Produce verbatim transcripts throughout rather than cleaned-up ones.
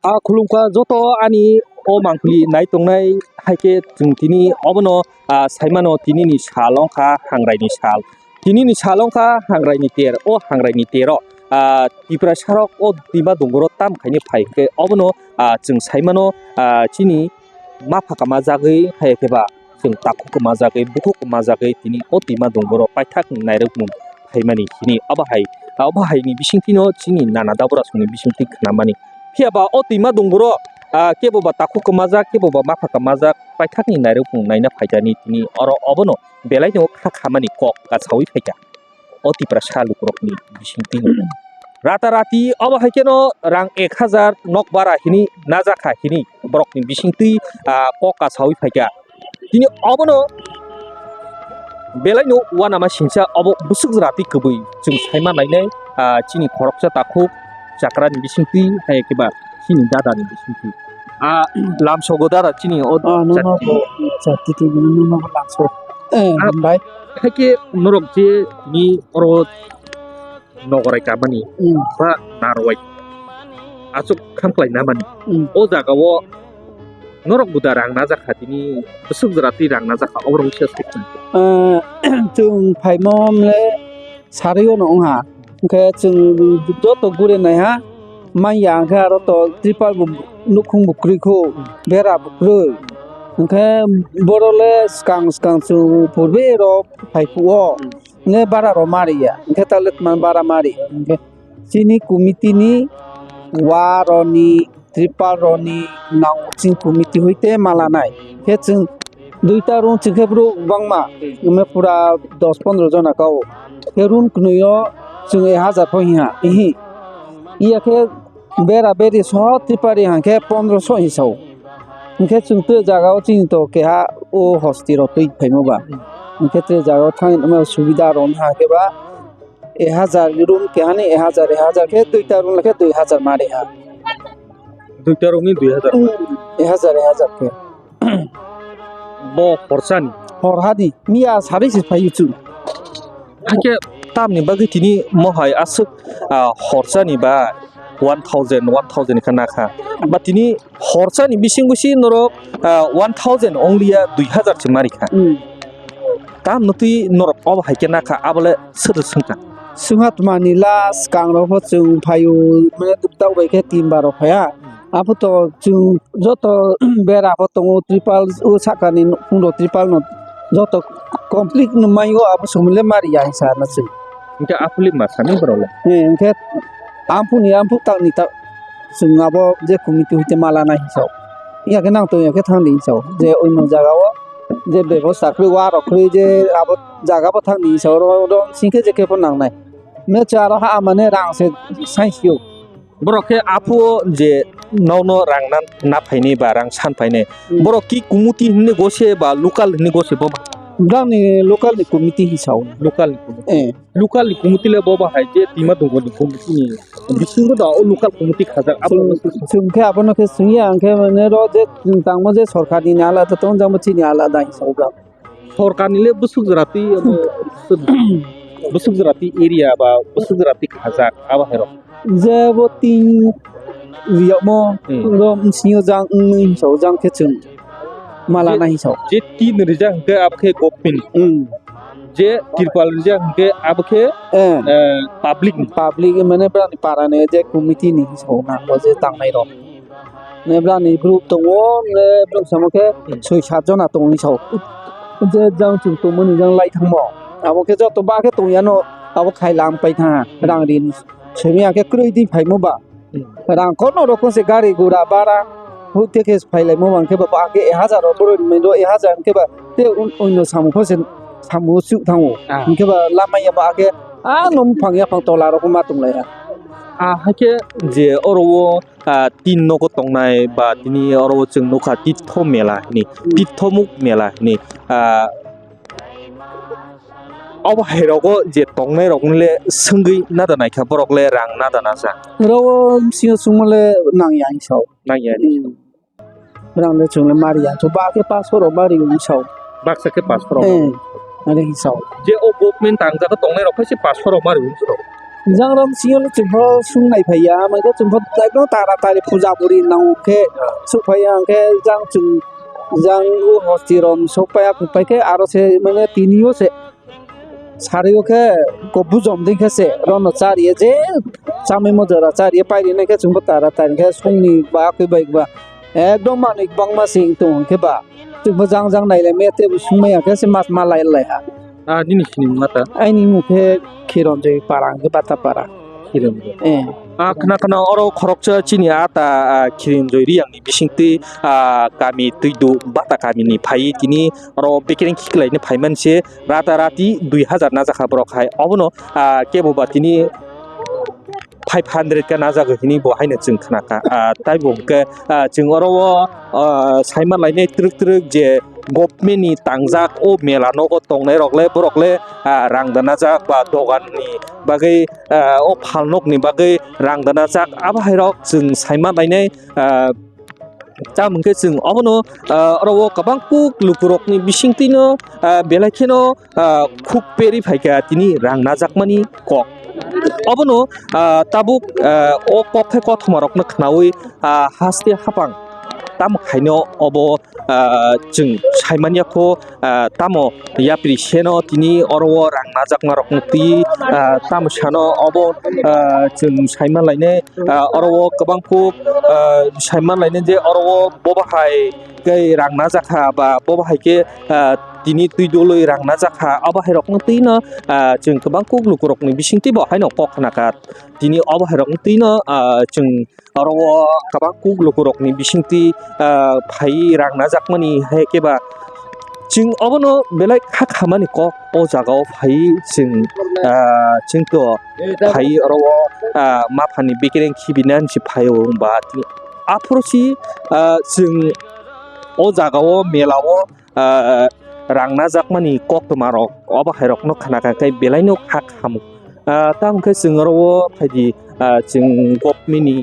A khulumkha joto ani o mangpili nai tongnai, hai khe chwng tini obono, ah, saimano, tinini sal wngkha hangrai ni sal. Tinini sal wngkha hangrai ni ter, o hangrai ni tero, ah, Tiprasa rok o twima dunguro tam khaini phai khe obono, ah, chwng saimano, ah, chini ma pha kama jagwi hai khe ba chwng takhuk kwmajagwi, bukhuk kwmajagwi tini o twima dunguro paithakni nairwkmung phaimani hini. Obo hai, obo haini bisingtwino chini nana dabrasongni bisingtwi khnamani. Phiya ba o twima dunguro, ah, kebo ba takhuk kwmajak, kebo ba mapha kwmajak, paithakni nairwkmung naina phaikani tini oro obono belaino kha khamani kok kasawi phaikha. O Tiprasa lukurokni bisingtwi rata rati obo hai kheno rang ek hajar nok bara hini najakha hini borokni bisingtwi, ah, kok kasawi phaikha. Tini obono belaino uanama singsa obo bwswk rati kwbwi chwng saima nainai, ah, chini khoroksa takhuk chakrani bisingtwi hai khe ba chini dadani bisingtwi. Ah, lamsogo dada chini o Ah, no, no, chati. Bo, chati tini, no, no, lamsogo. Eh, Ah, hambai. Hai khe norok je ni oro nogorai kamani Hmm. ba narwai aswk khamklai namani. Hmm. O jaga o norok buda rang najak kha tini bwswk jora twi rang najak kha oborok wngkhe swk kha. Ah, chwng phaima hwnle sarwi ono wngha. Hwnkhe chwng joto gure naiha manya hwnkhe aro to tripal bo nukhung bo kwrwi kho, bera bo kwrwi. Hwnkhe borok le swkang swkang chwng purbe rok phai phuo. Hwnkhe bara rok ma riya. Hwnkhe ta le tma bara ma ri. Hwnkhe chini committee ni wa roni, tripal roni nang chini committee hoite ma lanai. Khe chwng duita room chwng khe bro bangma. Hwnkhe pura dos pondro jona kao. Khe room kwnwi o chwng ek hajar pho hiya. Ihi. Iya khe bera beri soho tripal ri hwnkhe pondro so hi sao. Hwnkhe chwng tei jaga o chini to keha o hosti rok twi phaima ba. Hwnkhe tei jaga o thang subida rok hwnkhe ba. Ek hajar room keha ni ek hajar, ek hajar khe duita room khe dui hajar ma ri ha. Duita room ni dui hajar? Hmm, ek hajar, ek hajar khe. Bo horsa ni? Hor ha ni. Miya sari se phai chwng. Hakhe tamni bagwi tini mohai aswk, ah, horsa ni ba one thousand, one thousand khe nakha. Ba tini horsa ni bising bisi norok, ah, one thousand only ya dui hajar se ma ri kha. Hmm. Tam nutwi norok obo hai khe nakha, abole sodo swngkha? Swngha tma ni last kangrok pho chwng phaio, mane dukdao bai khe tin baro phaiya. Apo to chwng joto bera pho tongo, tripal o sakani nukhung rok tripal no joto complete no maio, abo somoi le ma riya hinsa na chwng. Hwnkhe aphuli ma sani borok le? Eh, hwnkhe aphuni aphuk tak ni tak chwng abo je committee hoite ma lana hinsa. Iya khe nang tong ya khe thang di hinsa. Je oino jaga o je bebosta kwrwi, wa rok kwrwi je abo jaga bo thang di hinsa, oro, oro sing khe je khe pho nang nai. Me cha aro ha mane rang se sai sio. Borok khe aphuru je nono rang na, na phainai ba rang san phainai. Hmm. Borok ki kumuti hinwi gose ba local hinwi gose bo ba? Brang ni local ni committee hinwi sao. Local ni committee. Eh. Local ni committee le bo ba hai je tima dungo ni committee ni bisingo da o local committee khajak abo. Chwng, chwng khe abono khe swngya, ang khe mane ro je chwng tangmo je sorkar ni alada tong, jang bo chini alada hinwi sao brang. Sorkar ni le bwswk jora twi abo bwswk jora twi area ba bwswk jora twi khajak abo hai rok. Je bo tin riyamo Hmm. ro msngo jang wngwi hinsa jang khe chwng ma lana hinsa. Je tin rijak hwnkhe abo khe government. Hmm. Je tripal rijak hwnkhe abo khe, Eh. eh, public ni. Public mane brani para ni je committee ni hinsa na bo je tangnai rok. Ne brani group tongo, ne bwrwi samo khe Hmm. soi sat jona tongwi sao. Je jang chwng tongmani jang lai thangmo. Abo khe joto ba khe tongya no, abo khai lang pai thangha, Hmm. rang rin. Simi ang khe kwrwi di phaimo ba. Hmm. Rang kono rokon se gari gura bara, hute khe phai laimo ba, ang khe ba, ba khe ek hajar ro boroi ni do, ek hajar ang khe ba, te un-, onno samo pho se samo chuk thango. Ah. Ang khe ba lama ya ba khe, a no phang ya phang tola rok ma tong lai ha. Ah, hakhe je oro o ah, tin nogo tongnai ba tini oro o chwng nukha Titho mela hinwi, Hmm. Tithomuk mela hinwi, ah, obo hai rogo je tongnai rok le swngwi nada naikha borok le rang nada naja. Oro o bisingo chwngma le nangya hinwi sao. Nangya hinwi sao. Hmm. Rang le chwng le mari ya, to ba khe paso rok mari hinwi sao. Baksa khe paso rok. Eh, mari hinwi sao. Je o government tang jaga tongnai rok khe se paso rok mari hinwi sao. Jang rom siyol chwngpho sung nai phaiya, hwnkhe chwngpho taibno tara tari puja puri nang khe suk phaiya, hwnkhe jang chwng, jang o hosti rom sok paiya, phai khe aro se mane tini o se sari o khe ko bujom ding khe se rono chari je chamui mo jora chari pairi nai khe chwngpho tara tari khe sungni ba khe bai ba ekdom manwi bangma se tong khe ba chwngpho jang jang nai le me te sung maya khe se mas ma lai lai ha. Ah, nini sini mata. Aini mung khe Khironjoi Parang, khe Batapara. Khironjoi. Eh. Ah, khna khna oro khoroksa chini ata, ah, Khironjoi Riyangni bisingtwi, ah, kami Twidu Bata kamini phai tini oro bekereng khiklaini phaiman se rata rati dui hazar najakha borok hai. Obono, ah, kebo ba tini five hundred ka najagwi hini bo haino chwng khna kha. Ah, taibo hwnkhe, ah, chwng oro o, ah, saima lainai twrwk twrwk je government ni tangjak o mela nogo tongnai rok le borok le, ah, rang danajak ba dogan ni bagwi, ah, o phalnok ni bagwi rang danajak abo hai rok chwng saima lainai, ah, Tamo hwnkhe chwng obono, ah, oro o kwbang kuk lukurokni bisingtwino, ah, belai kheno, ah, khuk peri phaikha tini rang najakmani kok. Obono, ah, tabuk, ah, o kok khe kothoma rokno khnaui, ah, haste hapang tamo khaino obo, ah, chwng saimanya kho. Ah, tamo yapri seno tini oro o rang najakma rok twi, ah, tamo sano obo, ah, chwng saima lainai, ah, oro o kwbang kuk, ah, saima lainai je oro o bobo hai khe rang najakha ba bobo hai khe, ah, tini twi doloi rang najakha abo hai rok twi no, ah, chwng kwbang kuk lukurokni bisingtwi bo haino kok khna kha tini obo hai rok twi no, ah, chwng Oro o kwbang kuk lukurokni bisingtwi, ah, phaiwi rang najakmani hai khe ba chwng obono belai kha khamani kok o jaga o phaiwi chwng, ah, chwng to phaiwi oro o, ah, maphani bekereng khibinani se phaio wngba aphuru si, ah, chwng o jaga o mela o ah, rang najakmani koktwma rok obo hai rokno khna kha khe belai no kha kham. Ah, tamo khe chwng oro o phaidi, ah, chwng government ni,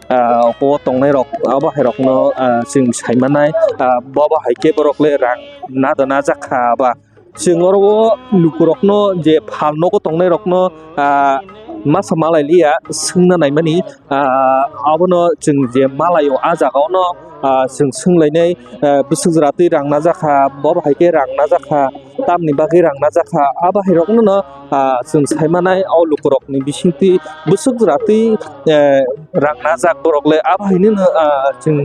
ah, o tongnai rok obo hai rokno, ah, chwng sai manai, ah, bobo hai khe borok le rang nada najak kha ba chwng oro o luku rokno je phal nogo tongnai rokno, ah, masa malai liya swngna naimani. Ah, abono chwng je malaio, ah jagao no, ah, chwng swnglainai, ah, bwswk jora twi rang najakha, bo bai khe rang najakha, tamni bagwi rang najakha, abo hai rokno no, ah, chwng sai manai o lukurokni bisingtwi bwswk jora twi, eh, rang najak borok le, abo haino no, ah, chwng,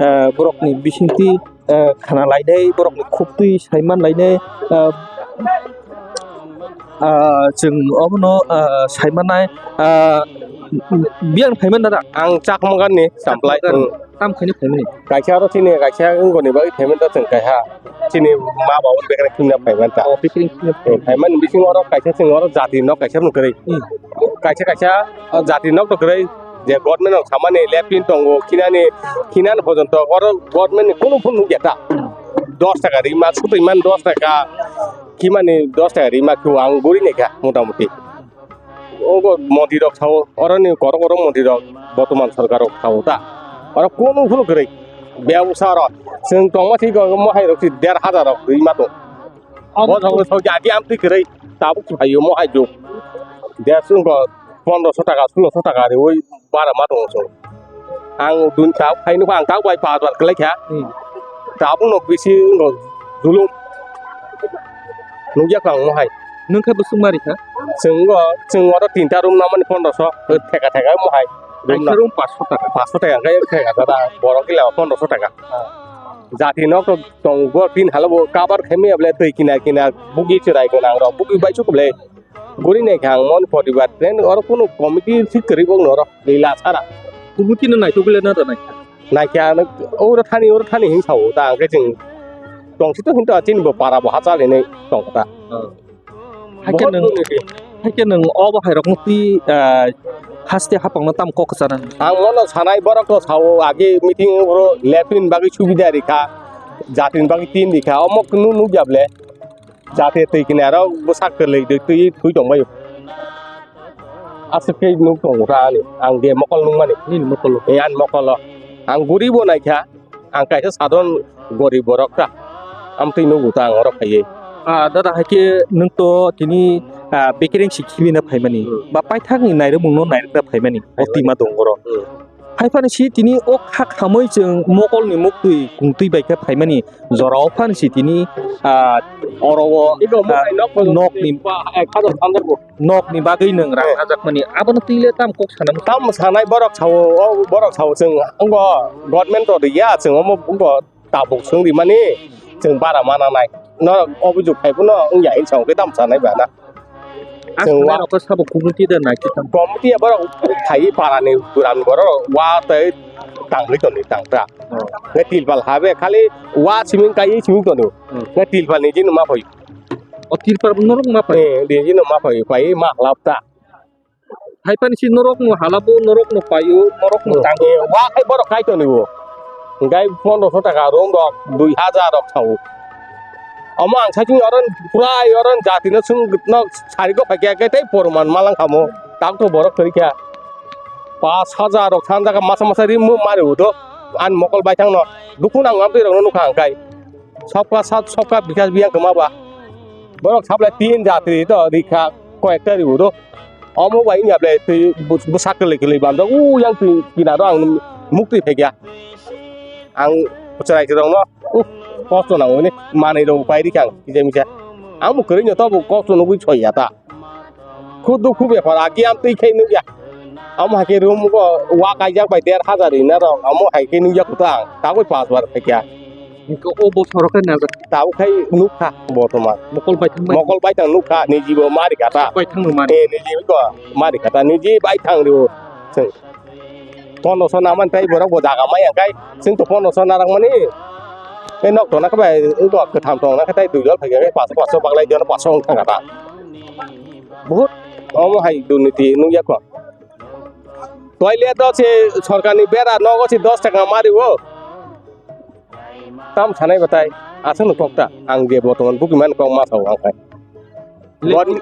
eh, borokni bisingtwi, eh, khana lainai, borokni khuktwi sai man lainai, eh, Ah, chwng obono, ah, sai mannai, ah, biyang phai man dada? Ang Chakmagarni, Champlai. Chakmagarni. Hmm. Tam khaino phai mani? Kaisa aro chini, kaisa wngoni bagwi phai man da chwng kaiha. Chini ma babu bekereng khimna phai man ta. Oh, bekereng khimna phai. Hmm, phai man bising oro kaisa chwng oro jati nok kaisa phano kwrwi. Hmm. Kaisa kaisa, oh, jati nok to kwrwi. Je government rok samani lepin tongo, khinani, khinani porjonto oro government ni kunu phano nukya ta. Dos taka rima, sutwi man dos taka. Khimani dos taka rima khe ang guri naikha motamuti. Ogo montri rok sao, oroni korok korok montri rok, botoman sorkar rok sao ta. Oro kunu phuru kwrwi. Bebsa rok, chwng tongma thik rok, mohai rok si der hazar rok rima tong. Bo rok so jadi amtwi kwrwi, tabuk si phaio mohai juk. Der chwng ko pondroso taka, sulosho taka riwi bara ma tongo chwng. Ang dun tabuk phaino ang kak bai bar bar kwlai kha. Hmm. Tabuk no bisi no julum. Nukya kha ang mohai. Nwng khe bwswk mari kha? Chwng go, chwng oro tinta room namani pondroso, theka theka mohai. Room kaisa na room paanch sho taka. Paanch sho taka khe theka theka borok kila pondroso taka. Jati nok to tong go tin hala bo cover khe maya bole twi kina kina bugi chwrai gwnang rok bugi bai chuk bole. Guri naikha ang mon poribar ten oro kunu committee thik kwrwi bo norok lila sara. Committee no naitok le na da naikha? Naikha ano oro thani oro thani hin sao ta ang khe chwng tongsi to hin to chini bo para bo ha chali nai tong ta. Oh. Haikhe nwng, haikhe nwng obo hai rok no twi, ah, haste hapang no tam kok kwchana. Ang mono sanai borok to sao age meeting oro lepin bagwi subida rikha, jatin bagwi tin rikha omo kunu nukya ble. Jate twi kinaro bwsak kwlwi de twi thui tongbaio. Aswk khe nuk tongo ta ani, ang de mokol nukmani. Nini mokolo? Ee, ani mokolo. Ang guribo naikha, ang kaisa sadon gorib borok ta. Amtwi nugo ta ang oro phaiwi. Ah, dada, hai khe nwng to tini, ah, bekereng si khibina phaimani, Hmm. ba paithakni nairwkmungno nairwkna phaimani, o Hmm. twima dongoro. Hmm. Hai phano si tini o kha khamwi chwng mokolni muktwi kungtwi bai khe phaimani jora o phano si tini, ah, oro o, Iko ah, mukhai nok phano nokni, ba, ek hazar thanjak bo. Nokni bagwi nwng rang Eh. Hajakmani, abono twi le tam kok sanam? Tam sanai borok sao, o borok sao chwng wngkha government to riya, chwng omo wngkha tabuk swng rimani, chwng bara mana nai. No obujuk khai phano wngya hinwi sao khe tam sanai ba na. Chwng wa- Rok sabo committee da nai khe tam. Committee borok phai parani duran borok wa tei tangwi toni tangta. Oh. Nge tilpal habe khali wa siming kai siming toni. Hmm. Nge tilpal ni jin ma phai. O tirpal bo norok ma pai? Eh, di jino ma pai, pai ma halap ta. Hai pani si norok no halabo, norok no paio, norok no tango. Eh, wa khai borok kai toni bo. Gai pondroso taka room rok, dui hajar rok sao. Omo ang saichung oron, pura oron jati no sung no sari go paikya ke tei porman malang kamo. Tak to borok kori kya. Pas hajar rok san jaga masa masa rim mu mari udo. An mokol bai thang no. Dukun ang amtwi rok no nukha ang kai. Sabka sat, sabka bikas biyang kwma ba. Borok sablai tin jatri to rikha, koyekta ribu do. Omo bai wngya ble twi bwsa kwlwi kwlwi bamjak. U yang twi kinaro ang muktwi phekya. Ang chwrai kwrwngno, uh, kosto nangmani manwi rok pai rikha ang kisa misa. Ang bo kwrwino tobo kosto nugwi soiya ta. Khu dukhu bepar, agi amtwi khe nukya. Amo hai khe room go wa kaijak bai der hajar hina rok, amo hai khe nukya kuta ang, tabuk pas bar phaikya. Hingke o bosoro khe najak. Tabuk khai nukha bortoman. Mokol bai thang bai. Mokol bai thang nukha, niji bo mari kata. Bai thang no mari. Eh, niji ko mari kata, niji bai thang rio. Chwng. Pondroso naman tei borok bo jaga maya kai, chwng to pondroso narang mani. Tei nok tona khe bai, wngkha kwtham tong na khe tei dui jol phai khe paso paso baglai jol paso wng thang kha ta. Bahut omo hai durniti nukya kho. Toilet o se sorkar ni bera nogo se dos taka mari o. Tam sanai batai aswk no kok ta ang je bortoman buki man kok ma sao ang kai.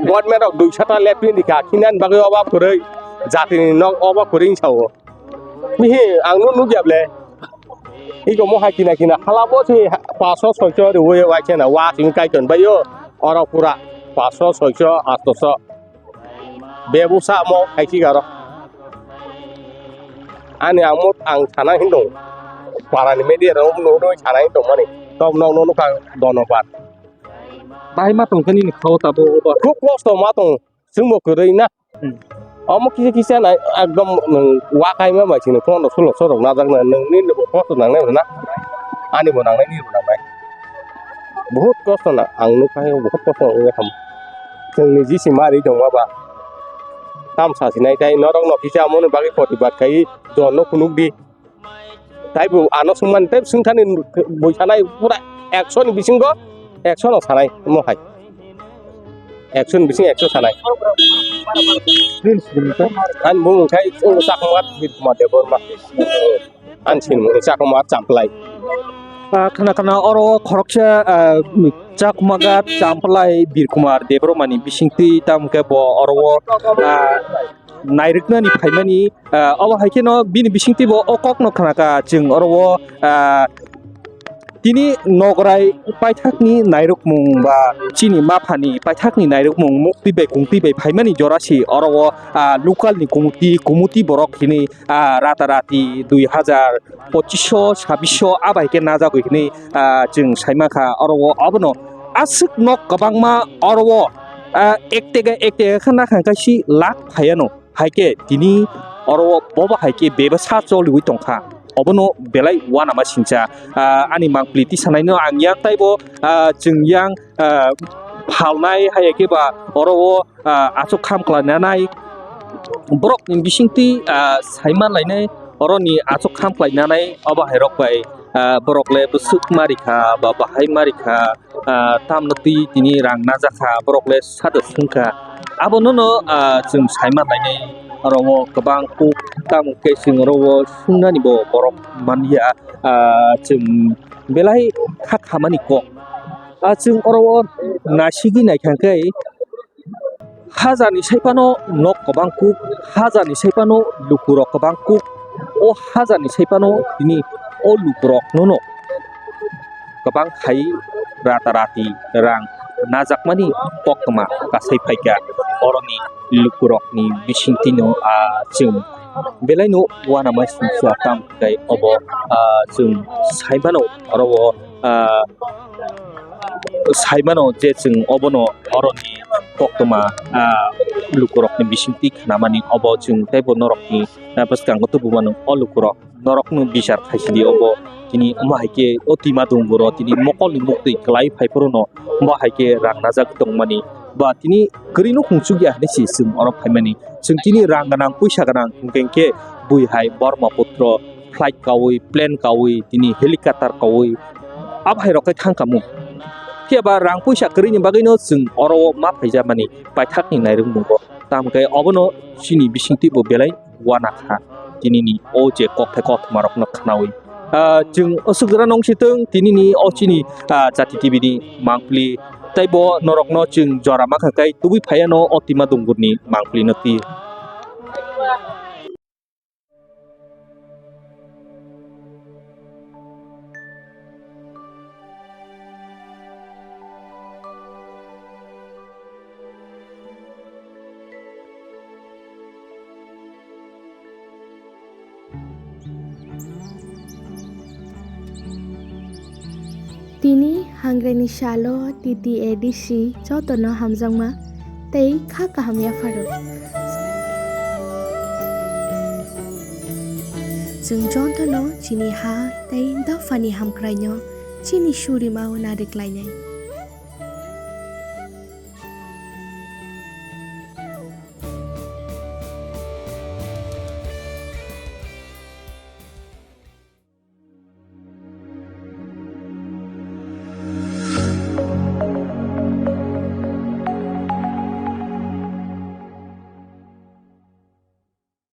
Government rok dui sata latrine rikha, khinan bagwi oba kwrwi, jatini nok oba kwrwi sao. Mihi ang no nukya ble. Iko mo hai kina kina hala bo se paso soiso riwi wai khena wa simi kaiton bayo. Oro pura paso soiso asto so. Bebusa mo hai kigaro. Ani ang mo ang sana hindong. Para ni media rok no no sana hindong mani. Tom no no ka dono pat. Bahai ma tong khe nini khao tabo obo. Khub kosto ma tong, chwngbo kwrwi na. Hmm. Omo kisa kisa nai ekdom nwng wa kaima bai chini phone rok sulo sorok najak na nwng nini bo kosto nangnai rw na. Ani bo nangnai nini bo nangnai. Bahut kosto na ang nukha bahut kosto wngya kha. Chwngni G C mari tongma ba. Tamsa sinai tai norok no kisa amoni bagwi protibad khai jon no phunuk di. Tai bo ano swngmani tei swngthani bui sanai pura ekso ni bisingo ekso no sanai omo hai. Ekso ni bising ekso sanai. Ani bumung khai Chakma Birkumar Debbarma. Ani sinimung Chakma Champlai. Ah, khna khna oro khoroksa, ah, Chakma Champlai Birkumar Debbarma ni bisingtwi tamo khe bo oro, ah, nairwknani phaimani, ah, obo hai kheno bini bisingtwi bo o kokno khnakha chwng oro o, ah, tini nograi paithakni nairwkmung ba chini maphani paithakni nairwkmung muktwi bai kungtwi bai phaimani jora se oro o, ah, local ni kumuti, kumuti borok hini, ah, rata rati dui hajar pochisho, sabisho a bai khe najagwi hini, ah, chwng sai mankha. Oro o abono aswk nok kwbangma oro o, ah, ek tega ek tega khe nakhang kaisi lakh phaiano. Hai khe tini oro o bobo hai khe bebasa choliwi tongkha. Obono belai uanama singcha. Ah, ani mangpili tisanaino ang yang taibo, ah, chwng yang, ah, phalnai hai khe ba oro o, ah, aswk kham khlainanai borokni bisingtwi, ah, saiman lainai oroni aswk kham khlainanai obo hai rok bai, ah, borok le bwswk ma rikha ba bahai ma rikha. Ah, tamno twi tini rang najakha, borok le sada swngkha. Abono no, ah, chwng saima lainai, oro o kwbang kuk tamo khe chwng oro o swngnani bo borok manya, ah, chwng belai kha khamani kok. Ah, chwng oro o nasigwi naikha khe, hajarni saiphano nok kwbang kuk, hajarni saiphano lukurok kwbang kuk, o hajarni saiphano tini o lukuroknono kwbang khai rata rati rang najakmani koktwma kasai phaikha. Oroni lukurokni bisingtwino, ah, chwng belaino uanama singsa tam khe obo, ah, chwng saimano oro o, ah, saimano je chwng obono oroni koktwma, ah, lukurokni bisingtwi khnamani obo chwng teibo norokni, ah, bwskango tubumano o lukurok. Norokno bichar khaisidi obo tini omo hai khe o twima dunguro tini mokolni muktwi kwlai phaiphuru no omo hai khe rang najak tongmani ba tini kwrwino hung chukya hinwi se chwng oro phaimani. Chwng tini rang gwnang puisa gwnang hwnkhe khe bui hai Brahmaputra flight kaui, plane kaui, tini helicopter kaui abo hai rok khe thang kamo. Phiya ba rang puisa kwrwini bagwino chwng oro o ma phaijamani paithakni nairwkmungo. Tamo khe obono chini bisingtwi bo belai uanakha tinini o je kokthai koktwmarokno khnaui. Ah, chwng aswk jora nung sitwng tinini o chini, ah, Jati T V ni mangpili tei bo norokno chwng jora mankha khe tubui phaiano o twima dungurni mangpilino twi. Tini hangreni salo T T A D C jotono hamjakma tei kha kaham yapharo. Chwng jotono chini ha tei dophani hamkraino chini surimao nariklainai.